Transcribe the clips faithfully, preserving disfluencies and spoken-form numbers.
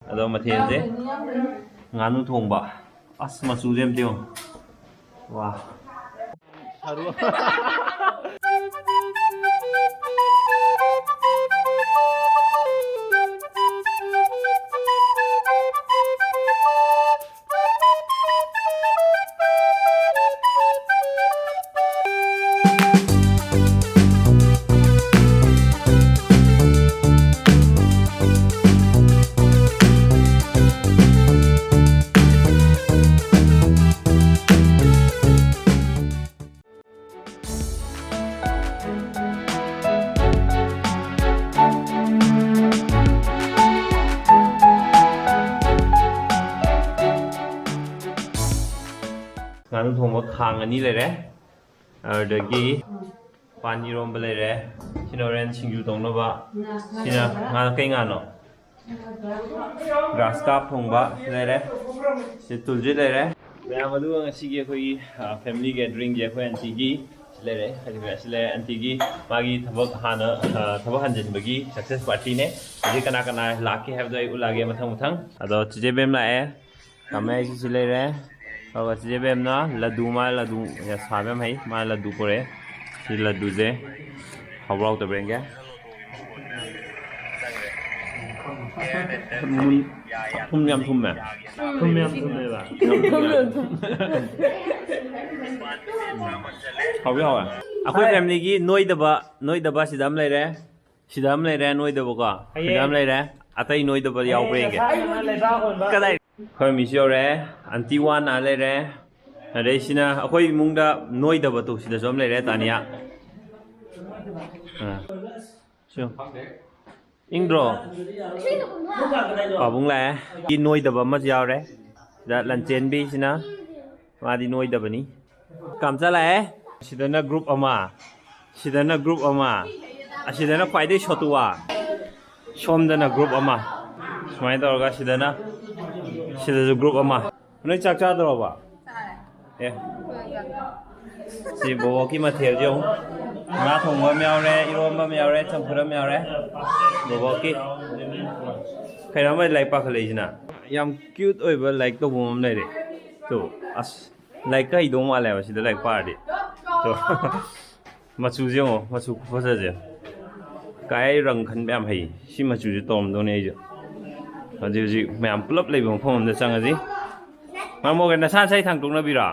ꯑꯗꯣ ꯃꯊꯦꯜꯁꯦ ꯉꯥꯅꯨ ꯊꯣꯡꯕ꯫ ꯑꯁ, ꯃꯆꯨꯁꯦ ꯑꯝꯇ ꯌꯦꯡꯉꯣ꯫ ꯋꯥ꯫ ꯉꯥꯅꯨ ꯊꯣꯡꯕ ꯈꯥꯡ ꯑꯅꯤ ꯂꯩꯔꯦ, ꯑꯗꯨꯗꯒꯤ ꯄꯥꯟ ꯏꯔꯣꯝꯕ ꯂꯩꯔꯦ, ꯁꯤꯅ ꯍꯣꯔꯦꯟ ꯁꯤꯡꯖꯨ ꯇꯧꯅꯕ, ꯁꯤꯅ ꯉꯥ, ꯀꯩ ꯉꯥꯅꯣ? ꯒ꯭ꯔꯥꯁ ꯀꯥꯞ ꯊꯣꯡꯕ ꯂꯩꯔꯦ, ꯁꯤ ꯇꯨꯜꯁꯤ ꯂꯩꯔꯦ꯫ ꯃꯌꯥꯝ ꯑꯗꯨꯒ ꯉꯁꯤꯒꯤ ꯑꯩꯈꯣꯏꯒꯤ, ꯑ, ꯐꯦꯃꯤꯂꯤ ꯒꯦꯗꯔꯤꯡꯒꯤ ꯑꯩꯈꯣꯏ ꯑꯟꯇꯤꯒꯤ ꯁꯤ ꯂꯩꯔꯦ, ꯑꯗꯨꯒ ꯁꯤ ꯂꯩꯔꯦ ꯑꯟꯇꯤꯒꯤ, ꯃꯥꯒꯤ ꯊꯕꯛ ꯍꯥꯟꯅ, ꯑ, ꯊꯕꯛ ꯍꯟꯖꯤꯟꯕꯒꯤ ꯁꯛꯁꯦꯁ ꯄꯥꯔꯇꯤꯅꯦ꯫ ꯍꯧꯖꯤꯛ ꯀꯅꯥ ꯀꯅꯥ ꯂꯥꯛꯀꯦ ꯍꯥꯏꯕꯗꯣ ꯑꯩ ꯎꯠꯂꯛꯑꯒꯦ ꯃꯊꯪ ꯃꯊꯪ꯫ ꯑꯗꯣ ꯆꯤꯆꯦ ꯕꯦꯝ ꯂꯥꯛꯑꯦ꯫ ꯈꯥꯃꯦꯟ ꯑꯁꯤꯟꯕꯤ ꯂꯩꯔꯦ꯫ ꯑꯗꯨꯒ ꯆꯤꯆꯦ ꯕꯦꯝꯅ ꯂꯗꯨ, ꯃꯥ ꯂꯗꯨ ꯌꯥꯝ ꯁꯥꯕ ꯌꯥꯝ ꯍꯩ꯫ ꯃꯥ ꯂꯗꯨ ꯄꯨꯔꯛꯑꯦ꯫ ꯁꯤ ꯂꯗꯨꯁꯦ ꯍꯥꯎꯕ꯭ꯔꯥ ꯍꯥꯎꯇꯕ꯭ꯔꯥ ꯌꯦꯡꯒꯦ꯫ ꯊꯨꯝ, ꯊꯨꯝ ꯌꯥꯝ ꯊꯨꯝꯃꯦ꯫ ꯊꯨꯝ ꯌꯥꯝ ꯊꯨꯝꯃꯦꯕ꯫ ꯌꯥꯝ ꯊꯨꯝꯃꯦ꯫ ꯍꯥꯎꯗꯤ ꯍꯥꯎꯋꯦ꯫ ꯑꯩꯈꯣꯏ ꯐꯦꯃꯤꯂꯤꯒꯤ ꯅꯣꯏꯗꯕ, ꯅꯣꯏꯗꯕ ꯁꯤꯗ ꯑꯃ ꯂꯩꯔꯦ꯫ ꯁꯤꯗ ꯑꯃ ꯂꯩꯔꯦ ꯅꯣꯏꯗꯕꯀꯣ꯫ ꯁꯤꯗ ꯑꯃ ꯂꯩꯔꯦ꯫ ꯑꯇꯩ ꯅꯣꯏꯗꯕ ꯌꯥꯎꯕ꯭ꯔꯥ ꯌꯦꯡꯒꯦ꯫ ꯀꯗꯥꯏ? ꯑꯩꯈꯣꯏ ꯃꯤꯁꯨ ꯌꯧꯔꯛꯑꯦ꯫ ꯑꯟꯇꯤ ꯋꯥꯟ ꯑꯥ ꯂꯩꯔꯦ꯫ ꯑꯗꯩ ꯁꯤꯅ ꯑꯩꯈꯣꯏ ꯏꯃꯨꯡꯗ ꯅꯣꯏꯗꯕꯗꯣ ꯁꯤꯗꯁꯨ ꯑꯃ ꯂꯩꯔꯦ, ꯇꯥꯅꯤꯌꯥ꯫ ꯑꯥ꯫ ꯁꯤ ꯌꯦꯡꯉꯨ꯫ ꯏꯪꯗ꯭ꯔꯣ? ꯄꯥꯕꯨꯡ ꯂꯥꯛꯑꯦ꯫ ꯁꯤ ꯅꯣꯏꯗꯕ ꯑꯃꯁꯨ ꯌꯥꯎꯔꯦ꯫ ꯁꯤꯗ ꯂꯟꯆꯦꯟꯕꯤꯁꯤꯅ, ꯃꯥꯗꯤ ꯅꯣꯏꯗꯕꯅꯤ꯫ ꯀꯥꯝꯆꯥ ꯂꯥꯛꯑꯦ꯫ ꯁꯤꯗꯅ ꯒ꯭ꯔꯨꯞ ꯑꯃ, ꯁꯤꯗꯅ ꯒ꯭ꯔꯨꯞ ꯑꯃ, ꯑꯁꯤꯗꯅ ꯈ꯭ꯋꯥꯏꯗꯒꯤ ꯁꯣꯇꯨꯋꯥ, ꯁꯣꯝꯗꯅ ꯒ꯭ꯔꯨꯞ ꯑꯃ꯫ ꯁꯨꯃꯥꯏꯅ ꯇꯧꯔꯒ ꯁꯤꯗꯅ, ꯁꯤꯗꯁꯨ ꯒ꯭ꯔꯨꯞ ꯑꯃ꯫ ꯅꯣꯏ ꯆꯥꯛ ꯆꯥꯗ꯭ꯔꯣꯕ? ꯆꯥꯔꯦ꯫ ꯑꯦ꯫ ꯁꯤ ꯕꯣꯕꯣꯛꯀꯤ ꯃꯊꯦꯜꯁꯦ ꯌꯦꯡꯉꯨ꯫ ꯉꯥ ꯊꯣꯡꯕ ꯑꯃ ꯌꯥꯎꯔꯦ, ꯏꯔꯣꯟꯕ ꯑꯃ ꯌꯥꯎꯔꯦ, ꯆꯝꯐꯨꯠ ꯑꯃ ꯌꯥꯎꯔꯦ꯫ ꯕꯣꯕꯣꯛꯀꯤ꯫ ꯀꯩꯅꯣ ꯑꯃ ꯂꯥꯏꯔꯤꯛ ꯄꯥꯈꯠꯂꯛꯏꯁꯤꯅ? ꯌꯥꯝ ꯀ꯭ꯌꯨꯠ ꯑꯣꯏꯕ ꯂꯥꯏꯔꯤꯛ ꯇꯧꯐꯝ ꯑꯃ ꯂꯩꯔꯦ꯫ ꯇꯣ, ꯑꯁ, ꯂꯥꯏꯔꯤꯛꯀ ꯍꯩꯗꯧ ꯃꯥꯜꯂꯦꯕ ꯁꯤꯗ ꯂꯥꯏꯔꯤꯛ ꯄꯥꯔꯗꯤ꯫ ꯇꯣ, ꯃꯆꯨꯁꯦ ꯌꯦꯡꯉꯣ, ꯃꯆꯨ ꯈꯨꯐꯖꯁꯦ꯫ ꯀꯥꯏ ꯔꯪ ꯈꯟꯕ ꯌꯥꯝ ꯍꯩ꯫ ꯁꯤ ꯃꯆꯨꯁꯦ ꯇꯧꯔꯝꯗꯧꯅꯦ ꯑꯩꯁꯨ꯫ ꯍꯧꯖꯤꯛ ꯍꯧꯖꯤꯛ ꯃꯌꯥꯝ ꯄꯨꯂꯞ ꯂꯩꯕ ꯃꯐꯝ ꯑꯃꯗ ꯆꯪꯉꯁꯤ꯫ ꯃꯔꯝ ꯑꯣꯏꯔꯒ ꯅꯁꯥ ꯅꯁꯥꯒꯤ ꯊꯥꯡꯇꯣꯛꯅꯕꯤꯔꯣ?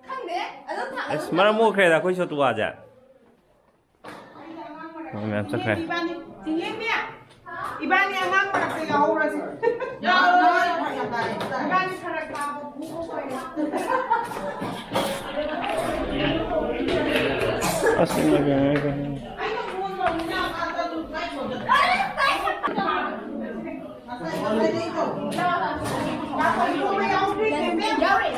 ꯈꯪꯗꯦ꯫ ꯑꯗꯨꯝ ꯊꯥꯡ-, ꯑꯁ, ꯃꯔꯝ ꯃꯣꯛꯈ꯭ꯔꯦꯗ ꯑꯩꯈꯣꯏ ꯁꯣꯇꯨꯋꯥꯁꯦ꯫ ꯃꯣꯏ ꯃꯌꯥꯝ ꯆꯠꯈ꯭ꯔꯦ꯫ ꯏꯕꯥꯅꯤ, ꯆꯤꯡꯂꯦꯝꯕꯤ, ꯏꯕꯥꯅꯤ ꯑꯉꯥꯡ ꯃꯔꯛꯇ ꯌꯥꯎꯍꯧꯔꯁꯤ꯫ ꯏꯕꯥꯅꯤ ꯐꯔꯛ ꯇꯥꯕ ꯄꯨꯡ ꯑꯣꯏꯔꯦ꯫ ꯑꯁ, ꯏꯃꯥꯏ ꯄꯦꯝꯃ, ꯏꯃꯥꯏ ꯄꯦꯝꯃ꯫ ꯑꯩꯅ ꯐꯣꯟ ꯇꯧꯔꯤꯅꯦ, ꯑꯥꯗ ꯑꯗꯨꯝ ꯀꯥꯏ ꯆꯠꯈ꯭ꯔꯦ? ꯌꯥꯎꯔꯦ꯫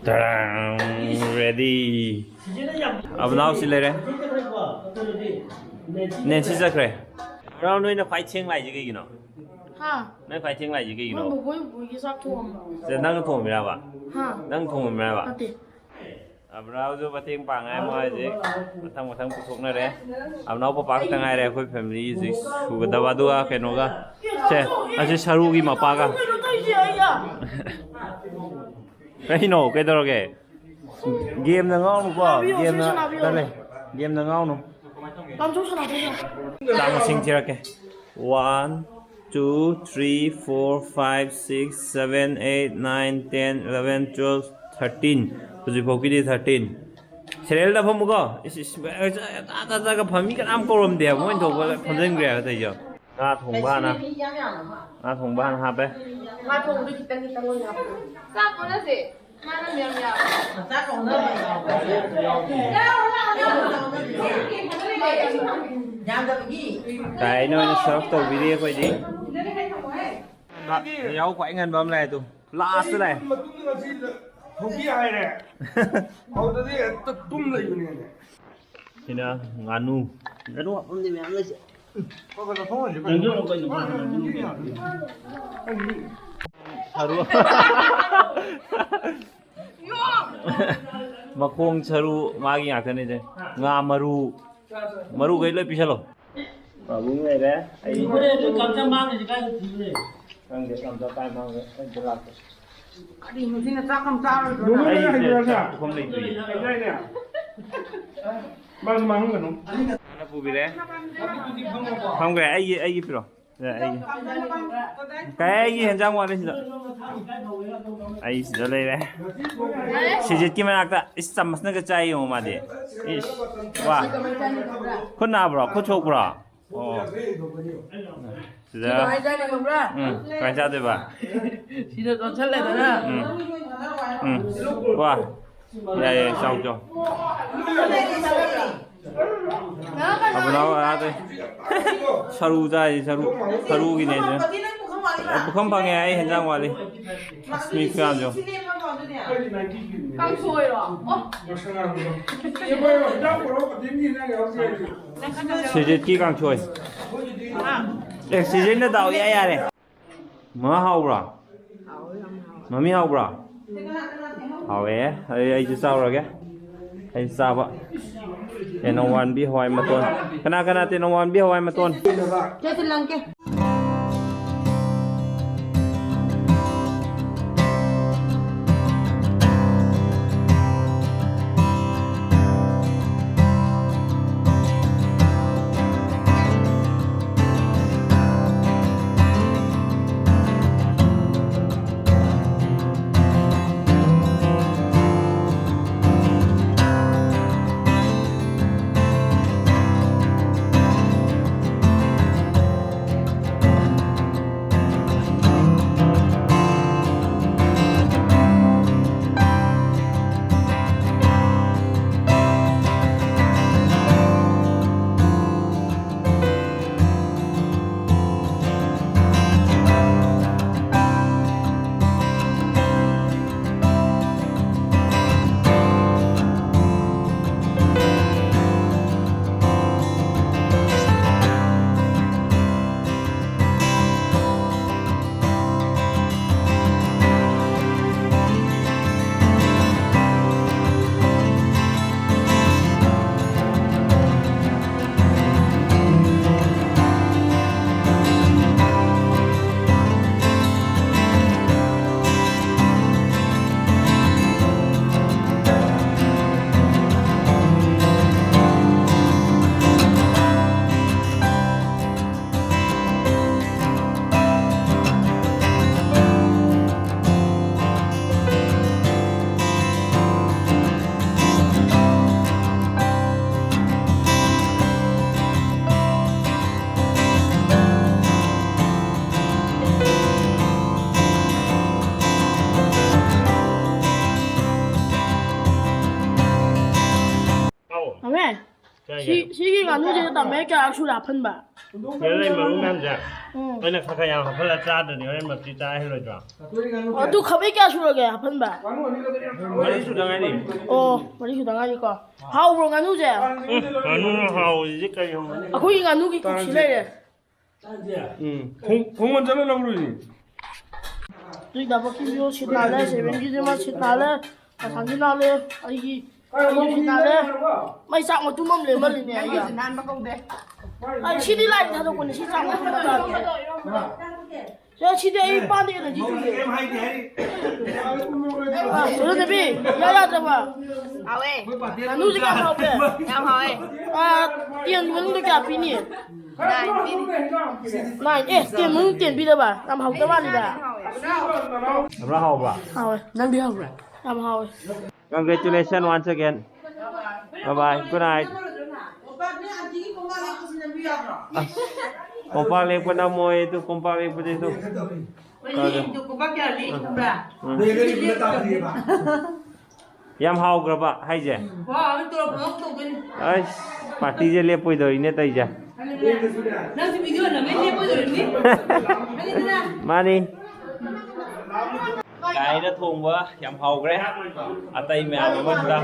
ꯇꯔꯥꯡ! Ready! ꯑꯕꯅꯥꯎ ꯁꯤ ꯂꯩꯔꯦ꯫ ꯅꯦꯟꯁꯤ ꯆꯠꯈ꯭ꯔꯦ꯫ ꯑꯕꯅꯥꯎ, ꯅꯣꯏꯅ ꯈ꯭ꯋꯥꯏ ꯊꯦꯡ ꯂꯥꯛꯏꯁꯦ ꯀꯩꯒꯤꯅꯣ? ꯍꯥ? ꯅꯪ ꯈ꯭ꯋꯥꯏ ꯊꯦꯡ ꯂꯥꯛꯏꯁꯦ ꯀꯩꯒꯤꯅꯣ? ꯃꯣꯏ ꯕꯣꯕꯣꯏ ꯕꯣꯕꯣꯏꯒꯤ ꯆꯥꯛ ꯊꯣꯡꯉꯝꯕ꯫ ꯁꯦ, ꯅꯪꯅ ꯊꯣꯡꯉꯝꯃꯤꯔꯕ? ꯍꯥ? ꯅꯪ ꯊꯣꯡꯉꯝꯃꯤꯔꯕ? ꯅꯠꯇꯦ꯫ ꯑꯕ꯭ꯔꯥꯍꯝꯁꯨ ꯃꯇꯦꯡ ꯄꯥꯡꯉꯦ, ꯃꯣꯏ ꯍꯧꯖꯤꯛ ꯃꯊꯪ ꯃꯊꯪ ꯄꯨꯊꯣꯛꯅꯔꯦ꯫ ꯑꯕ꯭ꯔꯥꯍꯝ ꯄꯄꯥ ꯈꯛꯇ ꯉꯥꯏꯔꯦ ꯑꯩꯈꯣꯏ family ꯍꯧꯖꯤꯛ ꯁꯨꯒꯗꯕ, ꯑꯗꯨꯒ ꯀꯩꯅꯣꯒ, ꯁꯦ, ꯑꯁꯤ ꯁꯔꯨꯒꯤ ꯃꯄꯥꯒ꯫ ꯀꯩꯅꯣ, ꯀꯩꯗꯧꯔꯒꯦ? Game ꯅ ꯉꯥꯎꯅꯨꯀꯣ, ꯁꯥꯟꯅꯕꯤꯌꯣ, game ꯅ ꯁꯤ ꯁꯥꯟꯅꯕꯤꯌꯣ꯫ ꯇꯜꯂꯦ, game ꯅ ꯉꯥꯎꯅꯨ꯫ ꯂꯝꯖꯧ ꯁꯥꯟꯅꯕꯤꯌꯣ꯫ ꯆꯥꯛ ꯃꯁꯤꯡ ꯊꯤꯔꯛꯀꯦ꯫ One, two, three, four, five, six, seven, eight, nine, ten, eleven, twelve, thirteen꯫ ꯍꯧꯖꯤꯛꯐꯥꯎꯒꯤꯗꯤ thirteen꯫ Serial ꯗ ꯐꯝꯃꯨꯀꯣ꯫ ꯏꯁ, ꯏꯁ, ꯆꯥ, ꯆꯥ, ꯆꯥ, ꯐꯝꯃꯤ ꯀꯅꯥꯝ ꯀꯧꯔꯝꯗꯦ ꯍꯥꯏꯕ꯫ ꯃꯣꯏꯅ ꯊꯣꯛꯄ ꯐꯝꯖꯤꯟꯈ꯭ꯔꯦ ꯍꯥꯏꯕ ꯇꯧꯏꯁꯦ꯫ ꯉꯥ ꯊꯣꯡꯕ ꯍꯥꯟꯅ꯫ ꯉꯥ ꯊꯣꯡꯕ ꯍꯥꯟꯅ ꯍꯥꯞꯄꯦ꯫ ꯉꯥ ꯊꯣꯡꯕꯗꯣ ꯈꯤꯇꯪ ꯈꯤꯇꯪ ꯑꯣꯏꯅ ꯍꯥꯞꯄꯣ꯫ ꯆꯥꯛ ꯑꯣꯟꯅꯁꯦ꯫ ꯃꯥꯅ ꯃꯌꯥꯝ ꯌꯥꯎ-, ꯆꯥꯛ ꯑꯣꯟꯅꯕ ꯌꯥꯎꯕ꯭ꯔꯥ? ꯌꯥꯎ, ꯌꯥꯎ, ꯌꯥꯎ꯫ ꯌꯥꯝꯗꯕꯒꯤ꯫ ꯀꯥꯏꯅ ꯑꯣꯏꯅ serve ꯇꯧꯕꯤꯔꯤ ꯑꯩꯈꯣꯏꯗꯤ꯫ ꯌꯥꯎ ꯈ꯭ꯋꯥꯏ ꯉꯟꯕ ꯑꯃ ꯂꯥꯛꯑꯦ ꯑꯗꯨ꯫ Last ꯇ ꯂꯥꯛꯑꯦ꯫ ꯃꯇꯨꯡꯗ ꯉꯁꯤ ꯊꯣꯛꯀꯤ ꯍꯥꯏꯔꯦ꯫ ꯑꯗꯨꯗꯗꯤ ꯍꯦꯛꯇ ꯇꯨꯝ ꯂꯩꯕꯅꯦ꯫ ꯁꯤꯅ ꯉꯥꯅꯨ꯫ ꯉꯥꯅꯨ ꯍꯥꯞꯐꯝꯗꯤ ꯃꯌꯥꯝ ꯂꯩꯁꯦ꯫ ꯁꯔꯨ꯫ ꯃꯈꯣꯡ ꯁꯔꯨ ꯃꯥꯒꯤ ꯉꯥꯛꯇꯅꯤꯁꯦ꯫ ꯉꯥ ꯃꯔꯨ, ꯃꯔꯨꯈꯩ ꯂꯣꯏ ꯄꯤꯁꯜꯂꯣ꯫ ꯄꯥꯕꯨꯡ ꯂꯩꯔꯦ꯫ ꯑꯩ ꯍꯣꯔꯦꯟ ꯑꯗꯨ ꯀꯝꯇ ꯃꯥꯡꯉꯤꯁꯤ ꯀꯥꯏꯗ ꯊꯤꯔꯨꯔꯦ? ꯈꯪꯗꯦ, ꯀꯝꯇ ꯀꯥꯏ ꯃꯥꯡꯈ꯭ꯔꯦ꯫ ꯑꯩ ꯑꯝꯇ ꯂꯥꯛꯀꯦ꯫ ꯀꯔꯤꯅꯣ ꯁꯤꯅ ꯆꯥꯛ ꯑꯃ ꯆꯥꯔꯣꯏꯗ꯭ꯔꯣ? ꯅꯪ? ꯑꯩ ꯍꯩꯕ꯭ꯔꯥ ꯁꯤꯗ ꯅꯪ? ꯆꯥꯛ ꯄꯨꯈꯝ ꯂꯩꯇ꯭ꯔꯤꯌꯦ꯫ ꯍꯩꯕ꯭ꯔꯥꯅꯦ? ꯃꯥꯡ-, ꯃꯥꯡꯍꯟꯒꯅꯨ꯫ ꯍꯥꯟꯅ ꯄꯨꯕꯤꯔꯦ꯫ ꯐꯝꯈ꯭ꯔꯦ꯫ ꯑꯩꯒꯤ, ꯑꯩꯒꯤ ꯄꯤꯔꯣ꯫ ꯁꯤꯗ ꯑꯩꯒꯤ꯫ ꯀꯩ ꯑꯩꯒꯤ ꯍꯦꯟꯖꯥꯡ ꯋꯥꯠꯂꯤ ꯁꯤꯗ꯫ ꯑꯩ ꯁꯤꯗ ꯂꯩꯔꯦ꯫ ꯁꯤꯖꯤꯠꯀꯤ ꯃꯅꯥꯛꯇ꯫ ꯏꯁ, ꯆꯥꯃꯁꯅꯒ ꯆꯥꯏ ꯌꯦꯡꯉꯣ ꯃꯥꯗꯤ꯫ ꯏꯁ, ꯋꯥ꯫ ꯈꯨꯠ ꯅꯥꯕ꯭ꯔꯣ? ꯈꯨꯠ ꯁꯣꯛꯄ꯭ꯔꯣ? ꯑꯣ꯫ ꯁꯤꯗ꯫ ꯍꯥꯏꯖꯔꯦ ꯈꯪꯕ꯭ꯔꯥ? ꯎꯝ, ꯀꯃꯥꯏꯅ ꯆꯥꯗꯣꯏꯕ? ꯁꯤꯗ ꯆꯣꯠꯁꯜꯂꯦꯗꯅ꯫ ꯎꯝ꯫ ꯎꯝ꯫ ꯋꯥ꯫ ꯌꯥꯏ, ꯌꯥꯏ, ꯆꯥꯎ, ꯆꯥꯎ꯫ ꯑꯕꯨꯅꯥꯎ ꯑꯥꯗꯩ꯫ ꯁꯔꯨ ꯆꯥꯏ, ꯁꯔꯨ꯫ ꯁꯔꯨꯒꯤꯅꯦ ꯁꯦ꯫ ꯄꯨꯈꯝ ꯐꯪꯉꯦ, ꯑꯩ ꯍꯦꯟꯖꯥꯡ ꯋꯥꯠꯂꯤ꯫ ꯑꯁ, ꯃꯤ ꯈꯨꯌꯥꯝꯁꯦ ꯌꯦꯡꯉꯣ꯫ ꯀꯥꯡꯁꯣꯏꯔꯣ? ꯑꯣ꯫ ꯁꯤꯖꯤꯠꯀꯤ ꯀꯥꯡꯁꯣꯏ꯫ ꯑꯦ, ꯁꯤꯖꯤꯠꯅ ꯗꯥꯎ ꯏꯌꯥ ꯌꯥꯔꯦ꯫ ꯃꯃꯥ ꯍꯥꯎꯕ꯭ꯔꯣ? ꯃꯃꯤ ꯍꯥꯎꯕ꯭ꯔꯣ? ꯍꯥꯎꯋꯦ꯫ ꯑꯩ, ꯑꯩꯁꯨ ꯆꯥꯎꯔꯒꯦ꯫ ꯑꯩ ꯆꯥꯕ꯫ ꯇꯦꯅꯧꯋꯥꯟꯕꯤ ꯍꯋꯥꯏ ꯃꯇꯣꯟ꯫ ꯀꯅꯥ ꯀꯅꯥ ꯇꯦꯅꯧꯋꯥꯟꯕꯤ ꯍꯋꯥꯏ ꯃꯇꯣꯟ? ꯆꯦ ꯁꯤꯜꯂꯪꯀꯦ꯫ ꯇꯝꯃꯦ꯫ ꯁꯤ, ꯁꯤꯒꯤ ꯉꯥꯅꯨꯁꯦ ꯇꯝꯃꯦ ꯀꯌꯥꯔꯛ ꯁꯨꯔꯦ ꯍꯥꯞꯍꯟꯕ? ꯌꯦꯔꯨꯝ ꯂꯩ ꯃꯔꯨ ꯃꯌꯥꯝꯁꯦ ꯎꯝ꯫ ꯑꯩꯅ ꯈꯔ ꯈꯔ ꯌꯥꯝ ꯍꯥꯞꯍꯜꯂ ꯆꯥꯗ꯭ꯔꯗꯤ ꯍꯣꯔꯦꯟ ꯃꯄꯤ ꯆꯥ ꯍꯩꯔꯣꯏꯗ꯭ꯔꯣ? ꯑꯗꯨ ꯈꯥꯕꯩ ꯀꯌꯥ ꯁꯨꯔꯒꯦ ꯍꯥꯞꯍꯟꯕ? ꯃꯔꯤ ꯁꯨꯗ ꯉꯥꯏꯔꯤ꯫ ꯑꯣ, ꯃꯔꯤ ꯁꯨꯗ ꯉꯥꯏꯔꯤꯀꯣ꯫ ꯍꯥꯎꯕ꯭ꯔꯣ ꯉꯥꯅꯨꯁꯦ? ꯎꯝ, ꯉꯥꯅꯨꯅ ꯍꯥꯎꯔꯤꯁꯦ ꯀꯔꯤ ꯍꯧꯅꯅꯤ? ꯑꯩꯈꯣꯏꯒꯤ ꯉꯥꯅꯨꯒꯤ ꯀꯨꯛꯁꯤ ꯂꯩꯔꯦ꯫ ꯎꯝ꯫ ꯈꯣꯡ-, ꯈꯣꯡꯃꯟ ꯆꯠꯂ ꯂꯧꯔꯨꯏꯅꯤ꯫ ꯅꯣꯏ ꯗꯥꯕꯣꯛꯀꯤ ꯚꯤꯑꯣ ꯁꯤꯠ ꯅꯥꯜꯂꯦ, ꯁꯦꯚꯦꯟꯒꯤꯁꯨ ꯃꯥ ꯁꯤꯠ ꯅꯥꯜꯂꯦ, ꯑꯁꯥꯝꯒꯤ ꯅꯥꯜꯂꯦ, ꯑꯩꯒꯤ ꯑꯩꯒꯤ ꯁꯤꯠ ꯅꯥꯜꯂꯦ꯫ ꯃꯩ ꯆꯥꯛ ꯃꯇꯨꯝ ꯑꯃ ꯂꯦꯝꯃꯜꯂꯤꯅꯦ ꯑꯩꯒꯤ꯫ ꯅꯥꯟꯕ ꯀꯧꯗꯦ꯫ ꯑꯩ ꯁꯤꯗꯤ ꯂꯥꯏ ꯊꯥꯗꯣꯛꯄꯅꯤ, ꯁꯤ ꯆꯥꯛ ꯃꯇꯨꯝ ꯃꯆꯥ꯫ ꯁꯦ, ꯁꯤꯗꯤ ꯑꯩ ꯄꯥꯟꯗꯦ ꯑꯦꯂꯔꯖꯤ ꯇꯧꯗꯦ꯫ ꯑ, ꯀꯩꯅꯣ ꯅꯨꯄꯤ, ꯌꯥ ꯌꯥꯗ꯭ꯔꯕ? ꯍꯥꯎꯋꯦ꯫ ꯉꯥꯅꯨꯁꯦ ꯀꯌꯥꯝ ꯍꯥꯎꯒꯦ? ꯌꯥꯝ ꯍꯥꯎꯋꯦ꯫ ꯑ, ꯇꯦꯟ ꯃꯅꯨꯡꯗ ꯀꯌꯥ ꯄꯤꯅꯤ? ꯅꯥꯏꯟ ꯄꯤꯅꯤ꯫ ꯅꯥꯏꯟ? ꯑꯦ, ꯇꯦꯟ ꯃꯅꯨꯡ ꯇꯦꯟ ꯄꯤꯗꯕ? ꯌꯥꯝ ꯍꯥꯎꯇ ꯃꯥꯜꯂꯤꯗ꯫ ꯍꯥꯎꯕ꯭ꯔꯥ, ꯍꯥꯎꯕ꯭ꯔꯥ? ꯍꯥꯎꯋꯦ꯫ ꯅꯪꯗꯤ ꯍꯥꯎꯕ꯭ꯔꯥ? ꯌꯥꯝ ꯍꯥꯎꯋꯦ꯫ Congratulations once again. Bye bye. Good night. ꯑꯁ, ꯀꯣꯝꯄꯥꯛ ꯂꯦꯛꯄ ꯅꯝꯃꯣꯏ ꯑꯗꯨ, ꯀꯣꯝꯄꯥꯛ ꯂꯦꯛꯄꯗꯤ ꯑꯗꯨ꯫ ꯎꯝ꯫ ꯌꯥꯝ ꯍꯥꯎꯈ꯭ꯔꯕ ꯍꯥꯏꯁꯦ? ꯑꯁ, ꯄꯥꯔꯇꯤꯁꯦ ꯂꯦꯞꯄꯣꯏꯗꯧꯔꯤꯅꯦ ꯇꯧꯔꯤꯁꯦ꯫ ꯃꯥꯅꯤ꯫ ꯀꯥꯏꯅ ꯊꯣꯡꯕ ꯌꯥꯝ ꯍꯥꯎꯈ꯭ꯔꯦ꯫ ꯑꯇꯩ ꯃꯌꯥꯝ ꯑꯃ ꯁꯤꯗ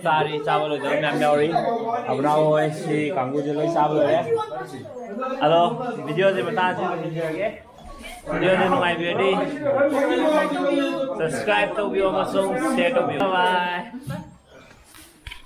ꯆꯥꯔꯤ, ꯆꯥꯕ ꯂꯣꯏꯗꯕ ꯃꯌꯥꯝ ꯌꯥꯎꯔꯤ꯫ ꯑꯕ꯭ꯔꯥ ꯍꯣꯏ, ꯁꯤ ꯀꯥꯡꯕꯨꯁꯦ ꯂꯣꯏ ꯆꯥꯕ ꯂꯣꯏꯔꯦ꯫ ꯑꯗꯣ ꯚꯤꯗꯤꯑꯣꯁꯦ ꯃꯇꯥꯡꯁꯤꯗ ꯂꯣꯏꯁꯤꯟꯖꯔꯒꯦ꯫ ꯚꯤꯗꯤꯑꯣꯁꯦ ꯅꯨꯡꯉꯥꯏꯕꯤꯔꯗꯤ subscribe ꯇꯧꯕꯤꯌꯨ ꯑꯃꯁꯨꯡ share ꯇꯧꯕꯤꯌꯨ꯫ Bye bye꯫